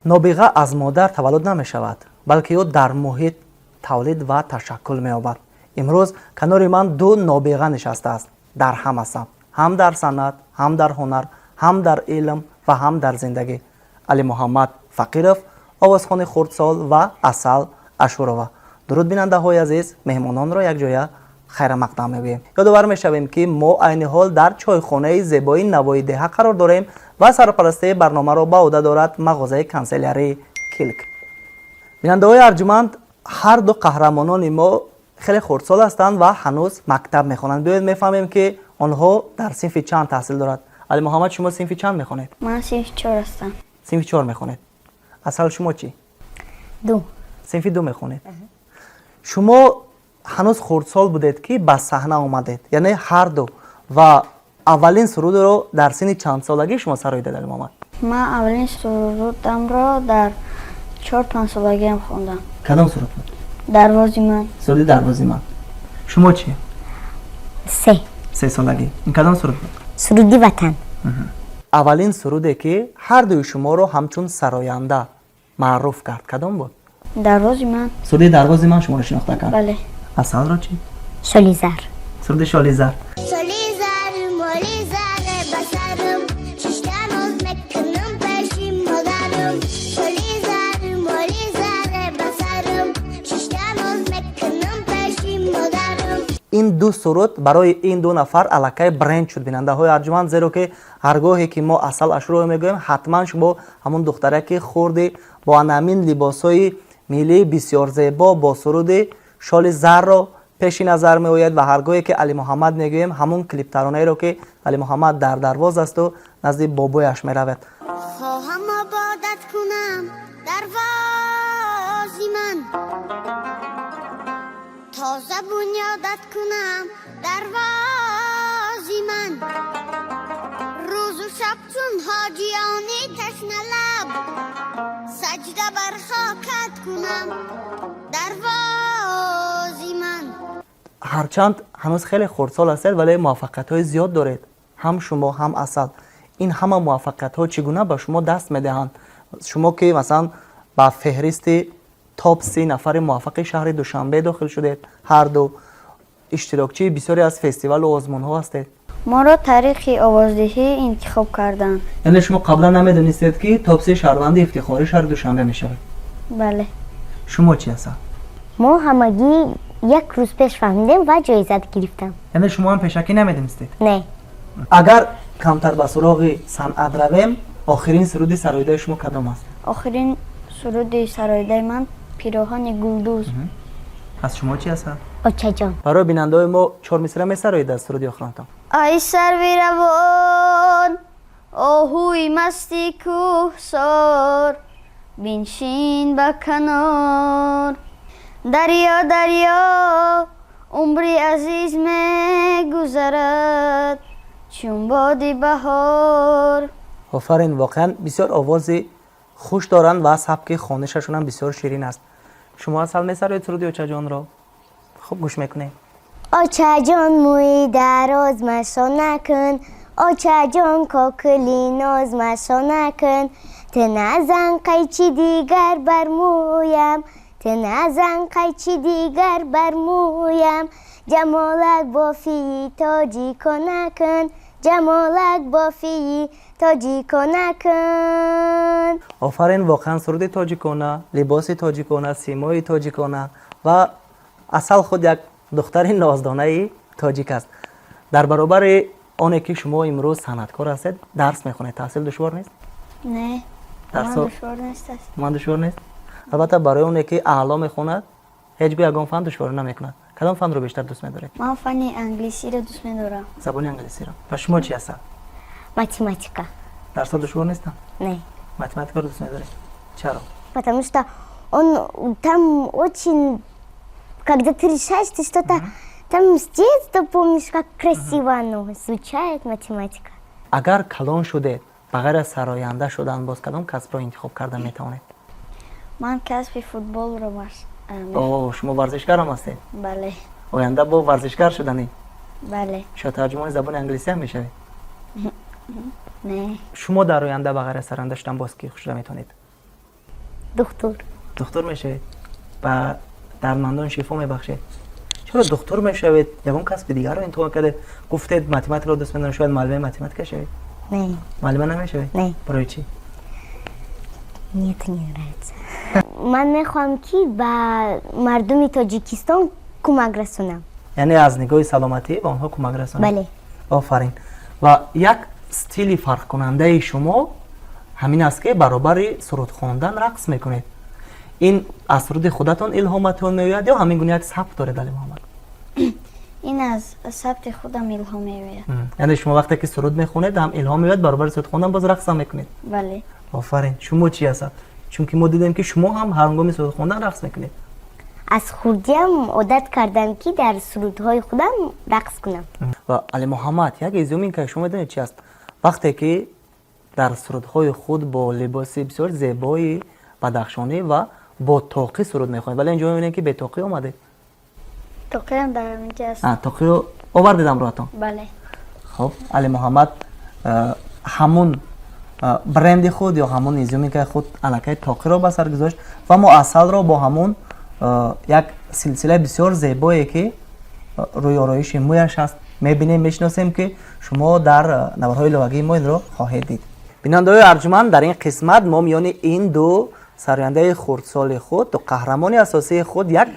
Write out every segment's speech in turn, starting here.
Нобиға аз модар таваллуд намешавад, балки ӯ дар муҳит тавлид ва ташаккул меёбад. Имрӯз канори ман ду нобиға нишастааст дар ҳама самт, ҳам дар санъат, ҳам дар ҳунар, ҳам дар илм ва ҳам дар зиндагӣ. Алимуҳаммад Фақиров, овозхони хурдсол, ва Асал Ашурова. Дуруд, бинандаҳои азиз, меҳмононро якҷоя хайрамақдам мегӯем. Ёдовар мешавем, ки мо айни ҳол дар чойхонаи зебои Навои деҳа қарор дорем ва сарпарастии барномаро ба ӯҳда дорад мағозаи канселярии Килк. Бинандаҳои арҷуманд, ҳар ду қаҳрамонони мо хеле хурдсол ҳастанд ва ҳанӯз мактаб мехонанд. Биёед, мефаҳмем, ки онҳо дар синфи чанд таҳсил дорад. Алимуҳаммад, шумо синфи чанд мехонед? Ман синфи чор ҳастам. Синфи чор мехонед. Асал, шумо чӣ? Ду. Синфи ду мехонед. Шумо ҳанӯз хурдсол будед, ки ба саҳна омадед, яъне ҳар ду, ва аввалин сурудро дар синни чандсолагӣ шумо сароидед, Алимуҳаммад? Ман аввалин сурудамро дар 4-5 солагиам хондам. Кадом суруд буд? Дарвози ман. Суруди Дарвози ман. Шумо чӣ? 3. 3 солагӣ. Ин кадом суруд буд? Суруди Ватан. Аввалин суруде, ки ҳар дуи шуморо ҳамчун сароянда маъруф кард, кадом буд? Дарвози ман. Суруди Дарвози ман шуморо шинохта кард? Бале. Асалро чӣ? Шоли зар. Суруди Шоли зар. Шоли зар, моли зар ба сарам, шишта ноз мекунам пеши модарам. Шоли зар, моли зар ба сарам, шишта ноз мекунам пеши модарам. Ин ду суруд барои ин ду нафар аллакай бренд шуд, бинандаҳои арҷуманд, зеро ки ҳар гоҳе ки мо Асал Ашуроро мегӯем, ҳатман шумо ҳамун духтараки хурди бо анамин либосҳои миллии бисёр зебо бо суруди Шоли зарро пеши назар меояд ва ҳар гоҳе ки Алимуҳаммад мегӯем, ҳамун клиптаронаеро, ки Алимуҳаммад дар Дарвоз асту назди бобояш меравад. Хоҳам ободат кунам, дарвози ман, тоза бунёдат кунам, дарвози ман, рӯзу шаб чун ҳоҷиёни ташналаб саҷда бар хокат кунам, дарвози ман. Ҳарчанд ҳанӯз хеле хурдсол ҳастед, вале муваффақиятҳои зиёд доред, ҳам шумо, ҳам Асал. Ин ҳама муваффақиятҳо чӣ гуна ба шумо даст медиҳанд? Шумо ки, масалан, ба феҳристи топ 30 нафари муваффақи шаҳри Душанбе дохил шудед, ҳар ду иштирокчии бисёре аз фестивалу озмунҳо ҳастед. Моро тариқи овоздиҳӣ интихоб карданд. Яъне шумо қаблан намедонистед, ки топ 30 шаҳрванди ифтихории шаҳри Душанбе мешавед? Бале. Шумо чӣ, Асал? Мо ҳамагӣ як рӯз пеш фаҳмидем ва ҷоиза гирифтам. Яъне шумо ҳам пешакӣ намедонистед? Не. Агар камтар ба суроғи санъат равем, охирин суруди сароидаи шумо кадом аст? Охирин суруди сароидаи ман Пироҳани гулдӯз. Аз шумо чӣ, Асал? Очаҷон. Барои бинандаҳои мо чор мисра месароид аз суруди охиронатон? Ай сарви равон, оҳуи масти кӯҳсор, биншин ба канор. Дарё, дарё, умри азиз мегузарад чун боди баҳор. Офарин, воқеан бисёр овози хуш доранд ва сабки хонишашонам бисёр ширин аст. Шумо, Асал, месароед суруди Очаҷонро? Хуб, гӯш мекунем. Очаҷон, мӯи дароз машона кун, очаҷон, кокили ноз машона кун, ту назан қайчи дигар бар мӯям, ту назан қайчи дигар бар мӯям, ҷамолак бофии тоҷикона кун, ҷамолак бофии тоҷикона кун. Офарин, воқеан суруди тоҷикона, либоси тоҷикона, симои тоҷикона, ва Асал худ як духтари ноздонаи тоҷик аст. Дар баробари оне ки шумо имрӯз санъаткор ҳастед, дарс мехонед. Таҳсил душвор нест? Не, ман душвор нест аст. Ман душвор нест. Албатта, барои оне ки аъло мехонад, ҳеҷ гоҳ ягон фан душворӣ намекунад. Кадом фанро бештар дӯст медоред? Ман фанни англисиро дӯст медорам. Забони англисиро. Ва шумо чи, Асал? Математика. Дарсҳо душвор нестанд? Не. Математикаро дӯст медоред, чаро? Потому что он там очень, когда ты решаешь, ты что-то там с детства помнишь, как красиво оно звучает, математика. Агар калон шудед, ба ғайр аз сароянда шудан, боз кадом касбро интихоб карда метавонед? Ман касби футболро О, шумо варзишгарам ҳастед? Бале. Оянда бо варзишгар шуданӣ? Бале. Шояд тарҷумони забони англисӣ ҳам мешавед? Не. Шумо дар оянда ба ғайр аз сароянда шудан боз ки шуда метавонед? Духтур. Духтур мешавед, ба дардмандон шифо мебахшед. Чаро духтур мешавед? Ягон касби дигарро интихоб кардед? Гуфтед, математикаро дӯст медорам, шояд муаллимаи математика шавед? Не. Муаллима намешавед? Не. Барои чӣ? Мне это не нравится. Ман мехоҳам, ки ба мардуми Тоҷикистон кӯмак расонам. Яъне аз нигоҳи саломатӣ ба онҳо кӯмак расонед? Бале. Офарин. Ва як стили фарқкунандаи шумо ҳамин аст, ки баробари суруд хондан рақс мекунед. Ин аз суруди худатон илҳоматон меояд ё ҳамин гуна як сабк доред, Али Муҳаммад? Ин аз сабти худам илҳом меояд. Яъне шумо вақте ки суруд мехонед, ҳам илҳом меояд, баробари суруд хондан боз рақсам мекунед? Бале. Офарин. Шумо чӣ ҳастад? Чунки мо дидем, ки шумо ҳам ҳангоми суруд хондан рақс мекунед. Аз хурдиам одат кардам, ки дар сурудҳои худам рақс кунам. Ва Али Муҳаммад, як изюминка шумо медонед чи аст? Вақте ки дар сурудҳои худ бо либоси бисёр зебои бадахшонӣ ва бо тоқӣ суруд мехонед, вале инҷо мебинем, ки бетоқӣ омадед. Тоқиам дар инҷа аст. Тоқиро овардед ҳамроҳатон? Бале. Хуб, Али Муҳаммад ҳамун бренди худ ё ҳамун изюминкаи худ аллакай тоқиро ба сар гузошт ва мо Асалро бо ҳамун як силсилаи бисёр зебое, ки рӯи ороиши мӯяш аст, мебинем, мешиносем, ки шумо дар наворҳои иловагии мо инро хоҳед дид. Бинандаҳои арҷуманд, дар ин қисмат мо миёни ин ду сарояндаи хурдсоли худ, ду қаҳрамони асосии худ як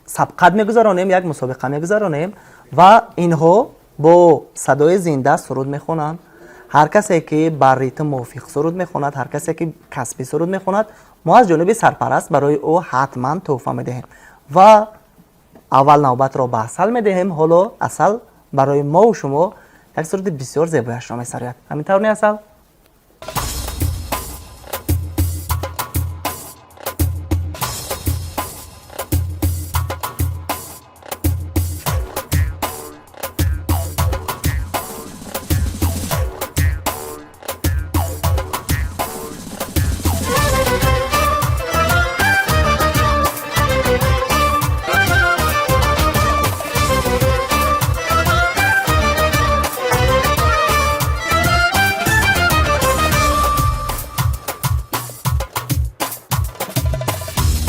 сабқат мегузаронем, як мусобиқа мегузаронем ва инҳо бо садои зинда суруд мехонанд. Ҳар касе ки бар ритм мувофиқ суруд мехонад, ҳар касе ки касбӣ суруд мехонад, мо аз ҷониби сарпараст барои ӯ ҳатман тӯҳфа медиҳем. Ва аввал навбатро ба Асал медиҳем. Ҳоло Асал барои мову шумо як суруди бисёр зебояшро месарояд. Ҳамин тавр не, Асал?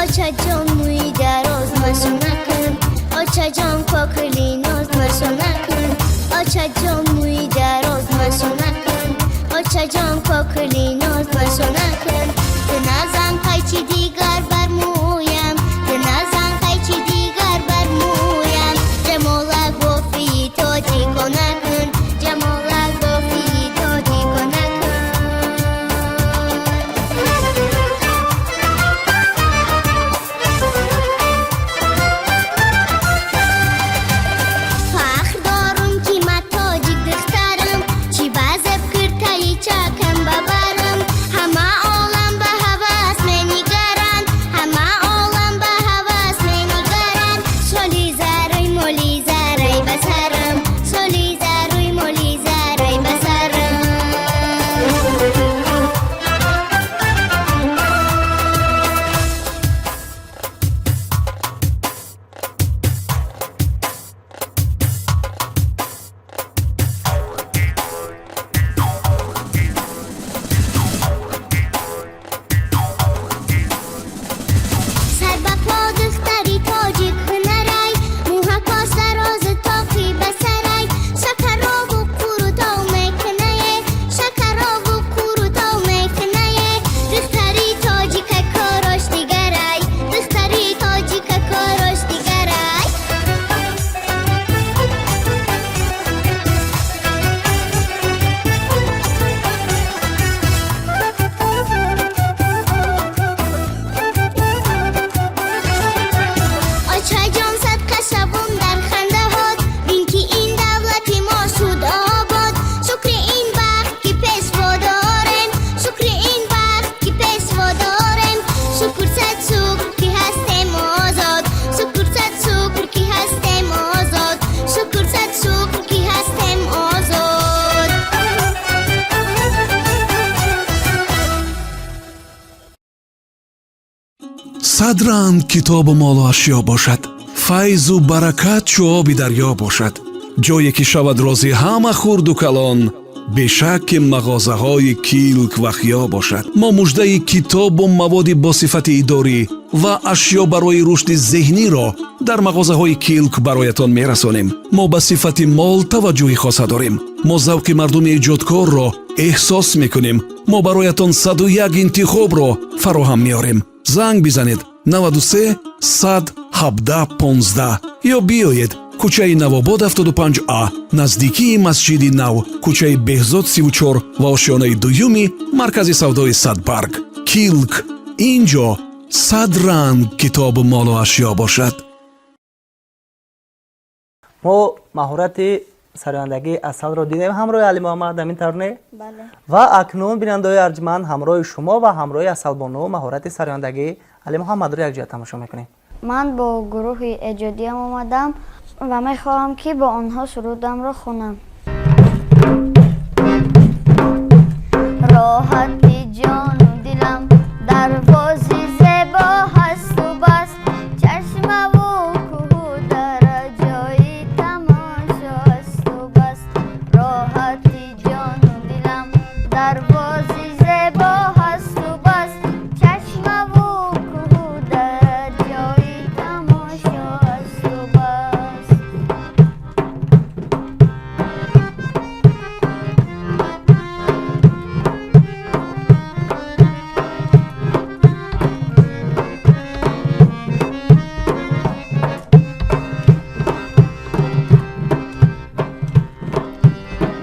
Очаҷон, мӯи дароз машо накун, очаҷон, кокили ноз машо накун, очаҷон, мӯи дароз машо накун, очаҷон, кокили ноз машо накун. Ту назан қайчи дигар бар мӯям, ту назан қайчи дигар бар мӯям, ҷамола гофии тоҷико накун, ҷамола гофии тоҷико накун. Фахр дорум, ки ма тоҷик духтарам, чӣ ба зеб киртаи чакам бабарам. Ҳама олам ба ҳавас менигаранд, ҳама олам ба ҳавас менигаранд. Соли зарӯй моли зарай ба сарам, соли зарӯй моли зарай ба сарам. Сар ба по духтари тоҷик ҳунарай, мӯҳакош дарозу тоқи ба сарай, шакарову қурутов мекунае, шакарову қурутов мекунае. Духтари тоҷика корош дигарай, духтари тоҷика корош дигарай. Очаҷон, садқа шавум дар хандаҳот, бин ки ин давлати мо шуд обод. Шукри ин бахт, ки пешво дорем, шукри ин бахт, ки пешво дорем. Шукр, сад шукр, ки ҳастем озод, шукр, сад шукр, ки ҳастем озод, шукр, сад шукр, ки ҳастем озод. Сад ранг китобу молу ашё бошад, файзу баракат чӯ оби дарё бошад, ҷое ки шавад розӣ ҳама хурду калон. Бешак, ки мағозаҳои Килк ва Хиё бошад. Мо муждаи китобу маводи босифати идорӣ ва ашё барои рушди зеҳниро дар мағозаҳои Килк бароятон мерасонем. Мо ба сифати мол таваҷҷӯҳи хоса дорем. Мо завқи мардуми эҷодкорро эҳсос мекунем. Мо бароятон 101 интихобро фароҳам меорем. Занг бизанед 93 100 17 15 ё биёед кӯчаи Навобод 75А, наздикии Масҷиди Нав, кӯчаи Беҳзод 34 ва ошёнаи дуюми маркази савдои Садбарг. Килк, ин ҷо сад ранг китобу молу ашё бошад. Мо маҳорати сарояндагии Асалро дидем ҳамроҳи Алимуҳаммад, ҳамин тавр не? Бале. Ва акнун, бинандаҳои арҷманд, ҳамроҳи шумо ва ҳамроҳи Асалбону маҳорати сарояндагии Алимуҳаммадро якҷоя тамошо мекунем. Ман бо гурӯҳи эҷодиам омадам ва мехоҳам, ки бо онҳо сурудамро хонам. Роҳати ҷону дилам дарвози зебо ҳасту бас, чашмаву кӯҳу дара ҷои тамошо ҳасту бас. Роҳати ҷону дилам дарвози зебо ҳасту бас, чашмаву кӯҳу дара ҷои тамошо ҳасту бас.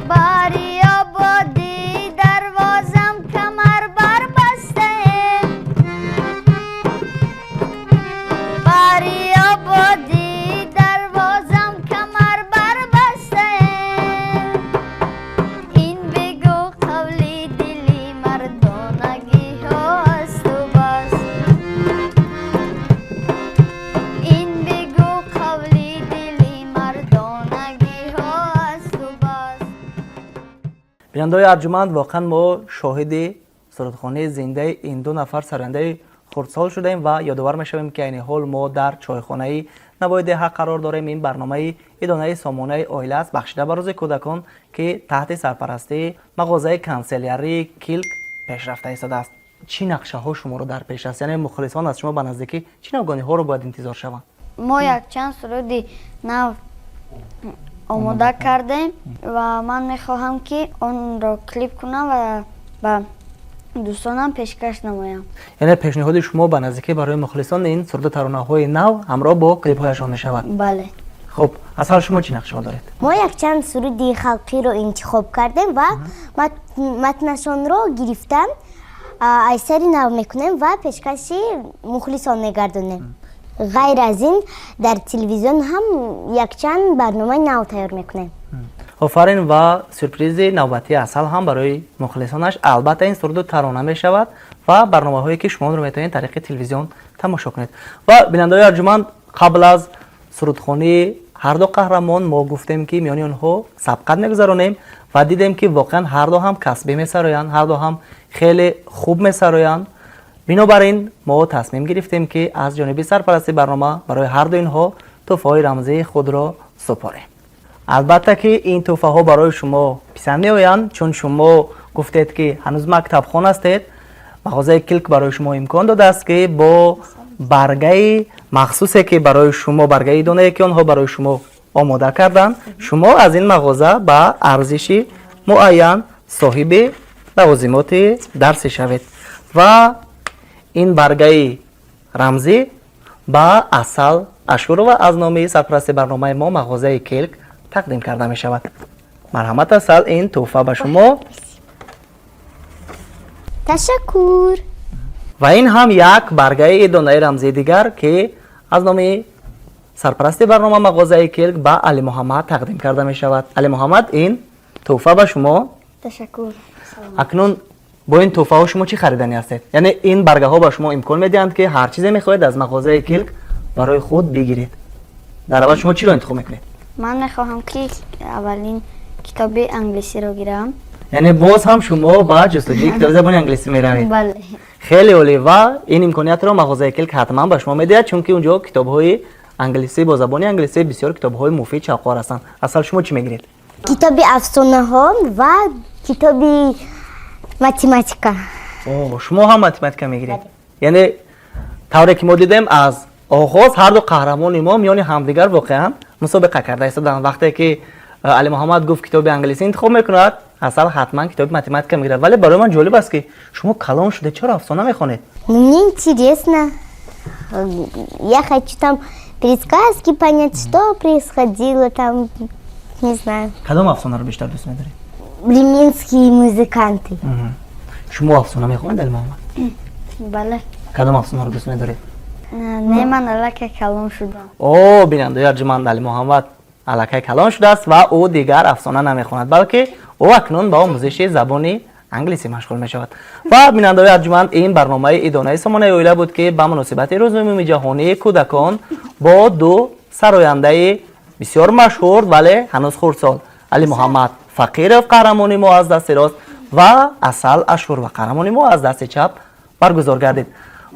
Бари ободӣ дарвозам камар барбастаем, бари ободӣ дарвозам камар барбастаем. Ин бигӯ қавли дили мардонагиҳо асту бас, ин бигӯ қавли дили мардонагиҳо асту бас. Бинандаҳои арҷуманд, воқеан мо шоҳиди сурудхонии зиндаи ин ду нафар сарояндаи хурдсол шудаем ва ёдовар мешавем, ки айни ҳол мо дар чойхонаи Навои деҳа қарор дорем. Ин барномаи идонаи сомонаи оила аст, бахшида ба Рӯзи кӯдакон, ки таҳти сарпарастии мағозаи канселярии Килк пешрафта истодааст. Чӣ нақшаҳо шуморо дар пеш аст? Яъне мухлисон аз шумо ба наздикӣ чӣ навгониҳоро бояд интизор шаванд? Мо якчанд суруди нав омода кардем ва ман мехоҳам, ки онро клип кунам ва ба дӯстонам пешкаш намоям. Яъне пешниҳоди шумо ба наздикӣ барои мухлисон ин суруду таронаҳои нав ҳамроҳ бо клипҳояшон мешавад? Бале. Хуб, Асал, шумо чӣ нақшаҳо доред? Мо якчанд суруди халқиро интихоб кардем ва матнашонро гирифтан аз сари нав мекунем ва пешкаши мухлисон мегардонем. Ғайр аз ин, дар телевизион ҳам якчанд барномаи нав тайёр мекунем. Офарин! Ва сюрпризи навбатии Асал ҳам барои мухлисонаш албатта ин суруду тарона мешавад ва барномаҳое, ки шумо онро метавонед тариқи телевизион тамошо кунед. Ва бинандаҳои арҷуманд, қабл аз сурудхонии ҳарду қаҳрамон мо гуфтем, ки миёни онҳо сабқат мегузаронем ва дидем, ки воқеан ҳарду ҳам касбӣ месароянд, ҳарду ҳам хеле хуб месароянд. Бинобар ин мо тасмим гирифтем, ки аз ҷониби сарпарасти барнома барои ҳарду инҳо тӯҳфаҳои рамзии худро супорем. Албатта, ки ин тӯҳфаҳо барои шумо писанд меоянд, чун шумо гуфтед, ки ҳанӯз мактабхон ҳастед. Мағозаи Килк барои шумо имкон додааст, ки бо баргаи махсусе, ки барои шумо баргаи донае, ки онҳо барои шумо омода карданд, шумо аз ин мағоза ба арзиши муайян соҳиби лавозимоти дарсӣ шавед. Ва ин баргаи рамзӣ ба Асал Ашурова аз номи сарпарасти барномаи мо, мағозаи Килк, тақдим карда мешавад. Марҳамат, Асал, ин тӯҳфа ба шумо. Ташаккур. Ва ин ҳам як баргаи донаи рамзии дигар, ки аз номи сарпарасти барнома, мағозаи Килк, ба Алимуҳаммад тақдим карда мешавад. Алимуҳаммад, ин тӯҳфа ба шумо. Ташаккур. Акнун бо ин тӯҳфаҳо шумо чӣ хариданӣ ҳастед? Яъне ин баргаҳо ба шумо имкон медиҳанд, ки ҳар чизе мехоҳед, аз мағозаи Килк барои худ бигиред. Дар аввал шумо чиро интихоб мекунед? Ман мехоҳам, ки аввалин китоби англисиро гирам. Яъне боз ҳам шумо ба ҷустуҷӯи китоби забони англисӣ меравед? Бале. Хеле олӣ! Ва ин имкониятро мағозаи Килк ҳатман ба шумо медиҳад, чунки унҷо китобҳои англисӣ бо забони англисӣ, бисёр китобҳои муфид, шавқовар ҳастанд. Асал, шумо чӣ мегиред? Китоби афсонаҳо ва Китоби математика. О, шумо ҳам математика мегиред. Яъне тавре ки мо дидем, аз оғоз ҳарду қаҳрамони мо миёни ҳамдигар воқеан мусобиқа карда истоданд. Вақте ки Алимуҳаммад гуфт, китоби англисӣ интихоб мекунад, Асал ҳатман китоби математика мегирад. Вале барои ман ҷолиб аст, ки шумо калон шуда чаро афсона мехонед? Ну, мне интересно. Я хочу там предсказки понять, что происходило там, не знаю. Кадом афсонаро бештар дӯст медоред? Бременские музыканты. Шумо афсона мехонед, Алимуҳаммад? Бале. Кадом афсонаро дӯст медоред? Не, ман аллакай калон шудам. О, бинандаи арҷуманд, Алимуҳаммад аллакай калон шудааст ва ӯ дигар афсона намехонад, балки ӯ акнун ба омӯзиши забони англисӣ машғул мешавад. Ва бинандаои арҷуманд, ин барномаи идонаи сомонаи оила буд, ки ба муносибати Рӯзи умумии ҷаҳонии кӯдакон бо ду сарояндаи бисёр машҳур, вале ҳанӯз хурдсол, Алимуҳаммад Фақиров, қаҳрамони мо аз дасти рост, ва Асал Ашурова, қаҳрамони мо аз дасти чап, баргузор гардид.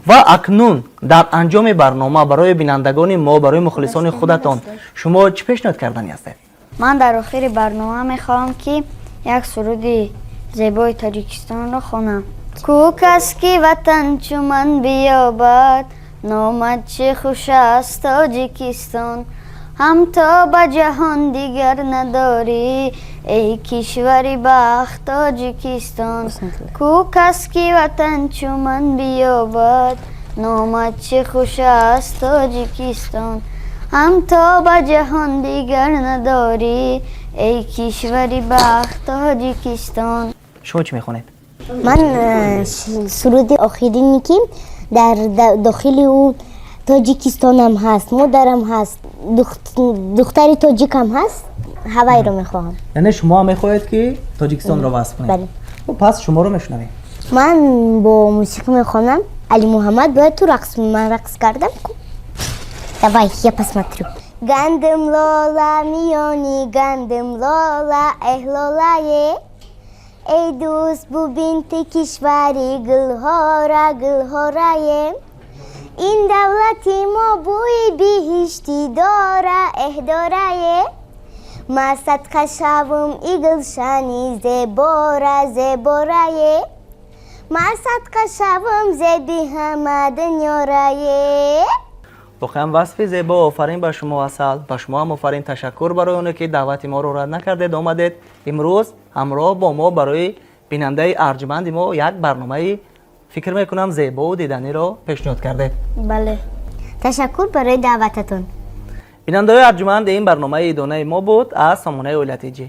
Ва акнун дар анҷоми барнома барои бинандагони мо, барои мухлисони худатон шумо чӣ пешниҳод карданӣ ҳастед? Ман дар охири барнома мехоҳам, ки як суруди зебои Тоҷикистонро хонам. Ку кас ки ватан чу ман биёбад, номад чӣ хуш аст Тоҷикистон. Ҳамто ба ҷаҳон дигар надорӣ, эй кишвари бахт Тоҷикистон. Ку кас ки ватан чу ман биёбад, номад чӣ хуш аст Тоҷикистон. Ҳамто ба ҷаҳон дигар надорӣ, эй кишвари бахт Тоҷикистон. Шумо чӣ мехонед? Ман суруди охирине, ки дар дохили ӯ Тоҷикистонам ҳаст, модарам ҳаст, духтари тоҷикам ҳаст, ҳавайро мехоҳам. Яъне шумо ҳам мехоҳед, ки Тоҷикистонро васф кунед? Бале. Хуб, пас шуморо мешунавем. Ман бо мусиқӣ мехонам, Алимуҳаммад бояд ту рақс. Ман рақс кардам ку. Давай, я посмотрю. Гандум лола миёни гандум лола, эҳ, лолае. Эй дӯст, бубин ту кишвари гулҳора, гулҳорае. Ин давлати мо бӯи биҳиштӣ дора, эҳ, дорае. Ма садқа шавум и гулшани зебора, зеборае. Ма садқа шавум зеби ҳама дунёрае. Воқеан васфи зебо. Офарин ба шумо, Асал, ба шумо ҳам офарин. Ташаккур барои оне ки даъвати моро рад накардед, омадед имрӯз ҳамроҳ бо мо барои бинандаи арҷманди мо як барномаи, фикр мекунам, зебову диданиро пешниҳод кардед. Бале. Ташаккур барои даъвататон. Бинандаҳои арҷуманд, ин барномаи идонаи мо буд аз сомонаи Оила Тҷ.